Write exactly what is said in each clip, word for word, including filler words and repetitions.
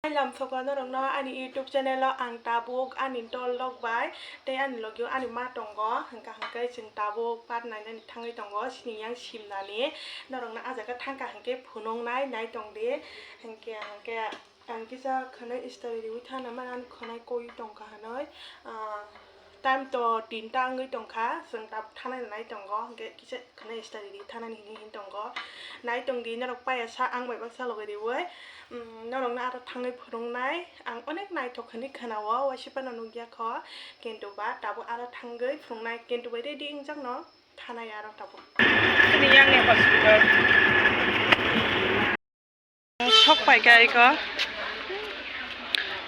Hai lamsogo norokno ani YouTube channel o ang tabuk ani dol rok bai tei ani logi o ani ma tongo, hwnkha hwnkhe chwng tabuk part nainani thangwi tongo, sini yang simnani norokno ah jaga thangkha hwnkhe phunuknai nai tongdi, hwnkhe hwnkhe ang kisa khwnwi story riwi thana mani ani khwnai koi tongkha hwnwi, ah, time to tinta wngwi tongkha, chwng tabuk thanai nai tongo, hwnkhe kisa khwnai study di thanani hinwi hin tongo. Nai tongdi norok paya sa ang bai baksa logi riwi, mm, norokno aro thangwi phunuknai. Ang onek naithok hinwi khwnao, waisa phano nukya kho, kintu ba tabuk aro thangwi phunuknai, kintu bai ready wngjakno thanai aro tabuk. Chini yang ni hospital. Sok pai kha iko.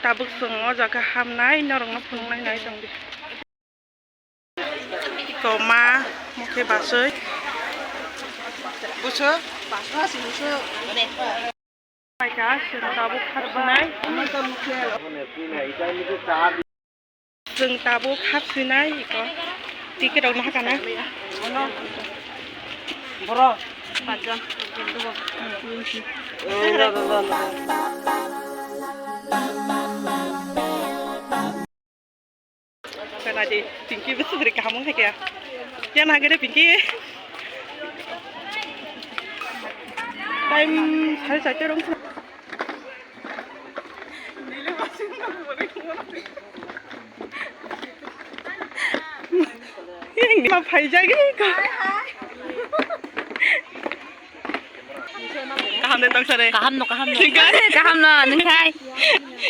Tabuk chwng o jaga hamnai norokno phunuknai nai tongdi. Iko ma mokhe basui. Buso? Pai kha chwng tabuk hapsinai. Chwng tabuk hapsinai iko. Ticket rok no hakana. Boro. Paanch jon. Kana di Pinky bwswk kaham wngkha khe. Yang hagere Pinky. Time sare charta rong. Ma phaijagwi ko. Kaham de tong sare. Kaham no, kaham no. Kaham no, nung khai.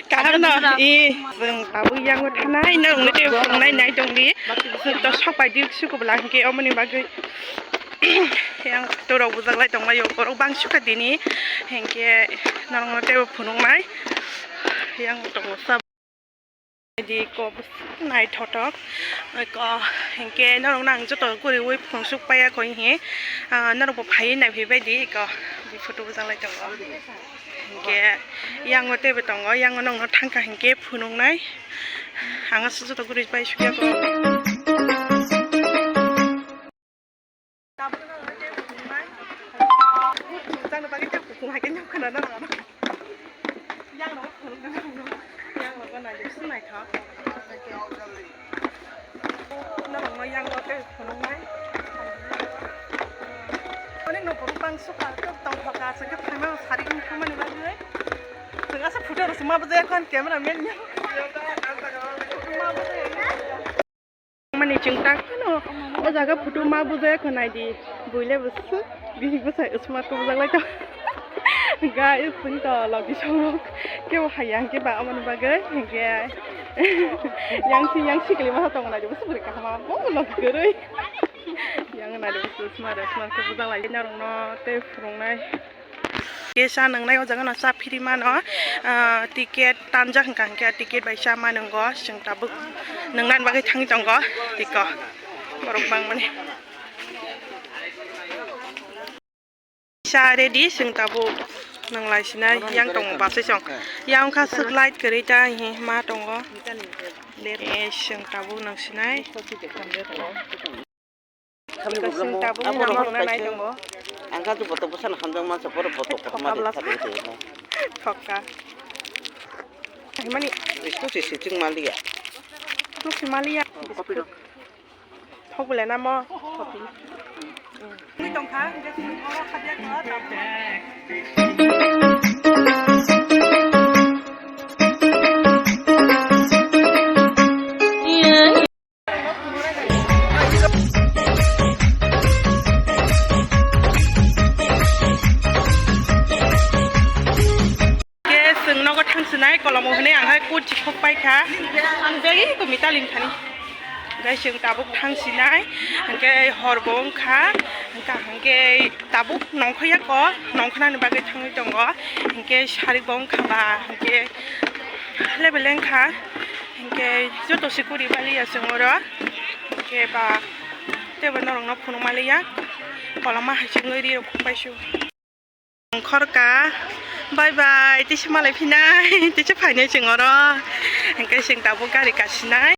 Kaham no. I, bwng tabuk yango thanai, nung nete phunuknai nai tongdi. Bwng to sok pai di, suku bwla hwnkhe omoni bagwi. Yang torok bujak lai tonglaio, borok bang sukha dini, hwnkhe norokno teibo phunuknai, yang tongo sab. Di ko naithotok, ko hwnkhe norokno ang joto guriwi phunusuk paiya kho hihi, ah, norokbo phaiwi naiphaibai di ko, bi photo bujak lai tongo. Hwnkhe yango teibo tongo, yango nokno thangkha hwnkhe phunuknai, ang aswk joto guriwi pai sukya kho. Tabuk no tei kuchung nai. Kuchung chang no bagwi tei kuchung hai khe nyok khna na rwna. Yang no phunuk na rwna. Yang no nai de su nai kha. Norok no yang no tei phunuk nai. Ani no phunuk bang su ka tong thoka se khe phaima sari wng thangmani bagwi. Chwng asa photo rw se ma bwjai kho ani camera man ni. Ma bwjai. Mani chwng tak phano o jaga photo ma bujaya kho nai di. Buile bwswk bihik bwsai smart khe bujak lai tong. Guys, chwng to logi song kebo hai yang khe ba amoni bagwi hwnkhe yang si yang sikli ma tong nai di bwswk bwrwi kaham bo logi kwrwi. Yang nai di bwswk smart smart khe bujak lai norokno tei phunuknai. Kesa nwngnai o jaga no cha phiri mano, ah, ticket tanjak hwnkha hwnkhe ticket bai cha ma nwngo, chwng tabuk nwngnani bagwi thangwi tongo tiko borok bangmani. Cha ready chwng tabuk nwnglai sinai yang tongo bus song yang kha swk light kwrwi ta hi ma tongo. Eh, chwng tabuk nwng sinai. Kasing tabuk nang nang nai tongo. Ang kha tu botok bwsano hamjak mansa, borok botok kotorma de thari de. Thokka. Himani. Biskut si siching maliya. Thok si maliya. Kopi rok. Thok bole namo. Kopi. Mui tongkha, hingke oro khabya kha tabuk. Ke chwng nogo thang sinai kolomo hwnwi ang hai kut chikhok pai kha. Ang begi ko mita ling thani. Guys, chwng tabuk thang sinai. Hingke hor bo wngkha. Hingka hingke tabuk nongkhoya ko. Nongkhonani bagwi thangwi tongo. Hingke sarik bo wngkha ba. Hingke lebeleng kha. Hingke joto sikuri baliya chwng oro. Hingke ba teibo norokno phunukma liya. Koloma hai chwngwi ri rok khuk pai su. Khorka. Bye bye. Tisa malai phinai. Tisa phainai chwng oro. Hingke chwng tabuk gari kasinai.